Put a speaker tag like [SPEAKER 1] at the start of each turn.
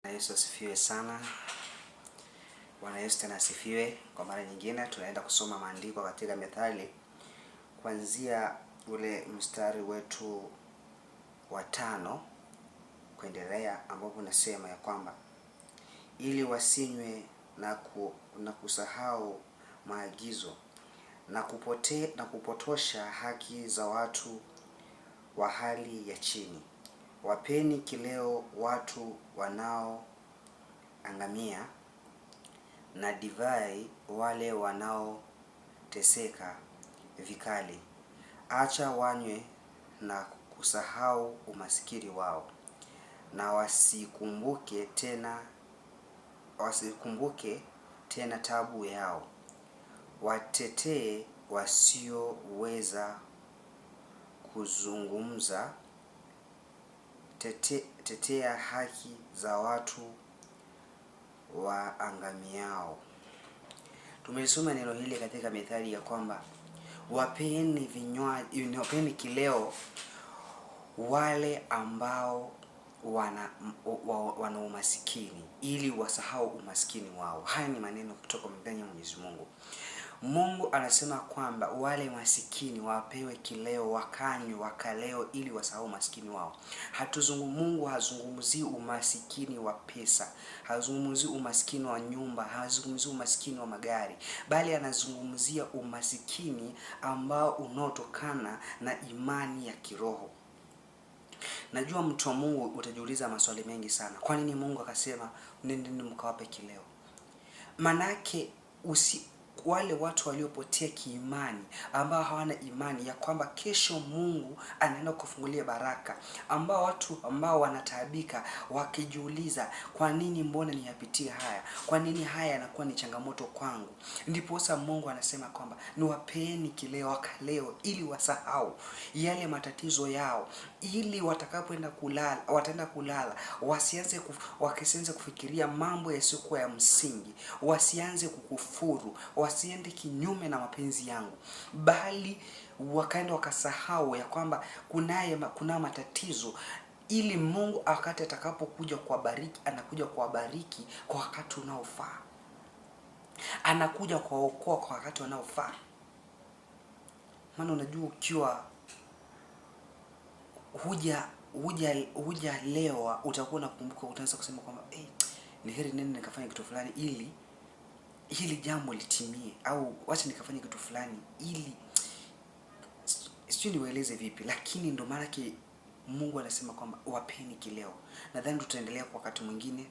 [SPEAKER 1] Yesu asifiwe sana. Bwana Yesu tena asifiwe. Kwa mara nyingine tunaenda kusoma maandiko katika Methali kuanzia ule mstari wetu wa 5 kuendelea, ambapo nasema ya kwamba ili wasinywe na kusahau maagizo na kupotosha haki za watu wa hali ya chini. Wapeni kileo watu wanaoangamia na divai wale wanaoteseka vikali. Acha wanywe na kusahau umasikini wao, na wasikumbuke tena tabu yao. Watetee wasioweza kuzungumza, tetea haki za watu waangamiao. Tumelisoma neno hili katika Methali ya kwamba wapeni vinywaji, wapeni kileo wale ambao wana umasikini ili wasahau umasikini wao. Haya ni maneno kutoka ndani ya Mwenyezi Mungu. Mungu anasema kwamba wale masikini wapewe kileo, wakanywe, wakaleo ili wasahau umasikini wao. Mungu hazungumzii umasikini wa pesa, hazungumzii umasikini wa nyumba, hazungumzii umasikini wa magari, bali anazungumzia umasikini ambao unaotokana na imani ya kiroho. Najua mtu wa Mungu utajiuliza maswali mengi sana. Kwa nini Mungu akasema nendeni mkawape kileo? Manake wale watu waliopotea kiimani, ambao hawana imani ya kwamba kesho Mungu anaenda kufungulia baraka, ambao watu ambao wanataabika wakijiuliza, kwa nini mbona niyapitie haya? Kwa nini haya yanakuwa ni changamoto kwangu? Ndipo sasa Mungu anasema kwamba niwapeeni kileo wakaleo, ili wasahau yale matatizo yao, ili watakapoenda kulala, wataenda kulala wasianze kufikiria mambo yasiyokuwa ya msingi, wasianze kukufuru, wasiende kinyume na mapenzi yangu, bali wakaenda wakasahau ya kwamba kuna matatizo, ili Mungu wakati atakapokuja kuwabariki, anakuja kuwabariki kwa wakati unaofaa, anakuja kuwaokoa kwa wakati unaofaa. Maana unajua ukiwa hujalewa utakuwa unakumbuka, utaanza kusema kwamba ni heri nene nikafanya kitu fulani ili hili jambo litimie, au wacha nikafanya kitu fulani ili sijui niwaeleze vipi, lakini ndo maana Mungu anasema kwamba wapeni kileo. Nadhani tutaendelea kwa wakati mwingine.